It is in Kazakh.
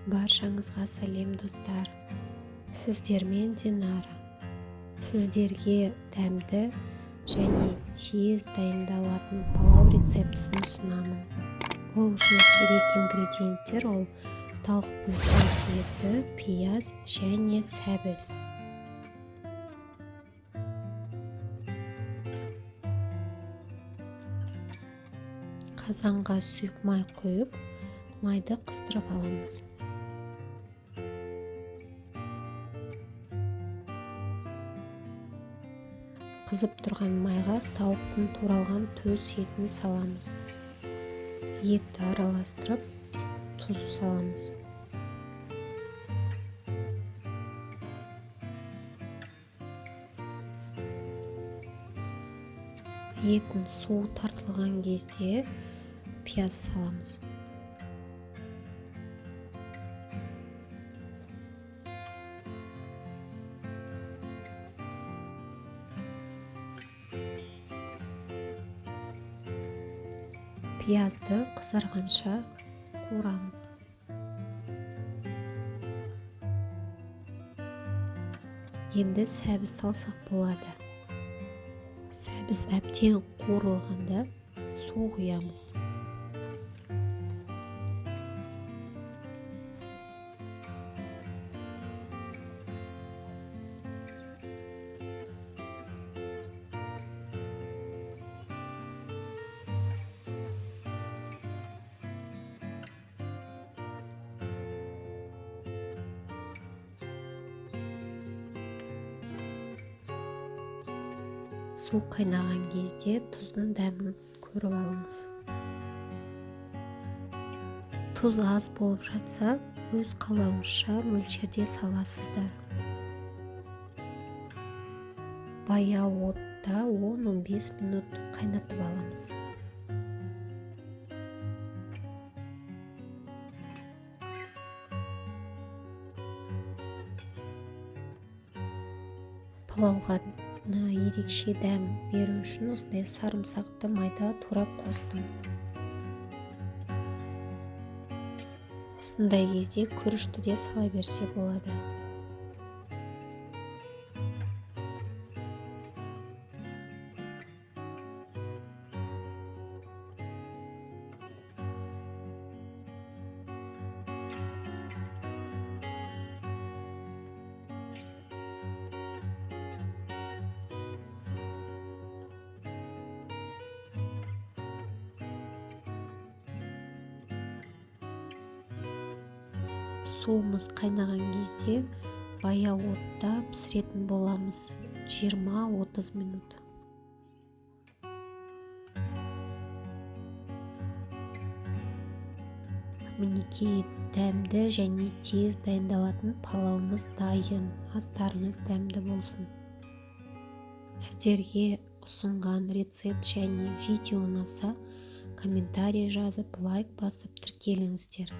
Баршаңызға сәлем, достар! Сіздермен Динара. Сіздерге дәмді және тез дайындалатын палау рецептісін ұсынамын. Ол үшін керек ингредиенттер: ол тауықтың төс еті, пияз және сәбіз. Қазанға сұйық май құйып, майды қыздырып аламыз. Қызып тұрған майға тауықтың туралған төс етін саламыз. Етті араластырып, тұз саламыз. Еттің суы тартылған кезде пияз саламыз. Пиязды қызарғанша қуырамыз. Енді сәбіз салсақ болады. Сәбіз әбден қуырылғанда су құямыз. Су қайнаған кезде тұздың дәмін көріп алыңыз. Тұз аз болып жатса, өз қалауыңызша мөлшерде саласыздар. Баяу отта 10-15 минут қайнатып аламыз. Палауға ерекше дәм беру үшін осындай сарымсақты майда турап қостым. Осындай кезде күрішті де сала берсе болады. Суымыз қайнаған кезде баяу отта пісіретін боламыз 20-30 минут. Мінекей, дәмді және тез дайындалатын палауымыз дайын. Астарыңыз дәмді болсын. Сіздерге ұсынған рецепт және видео ұнаса, комментарий жазып, лайк басып, тіркеліңіздер.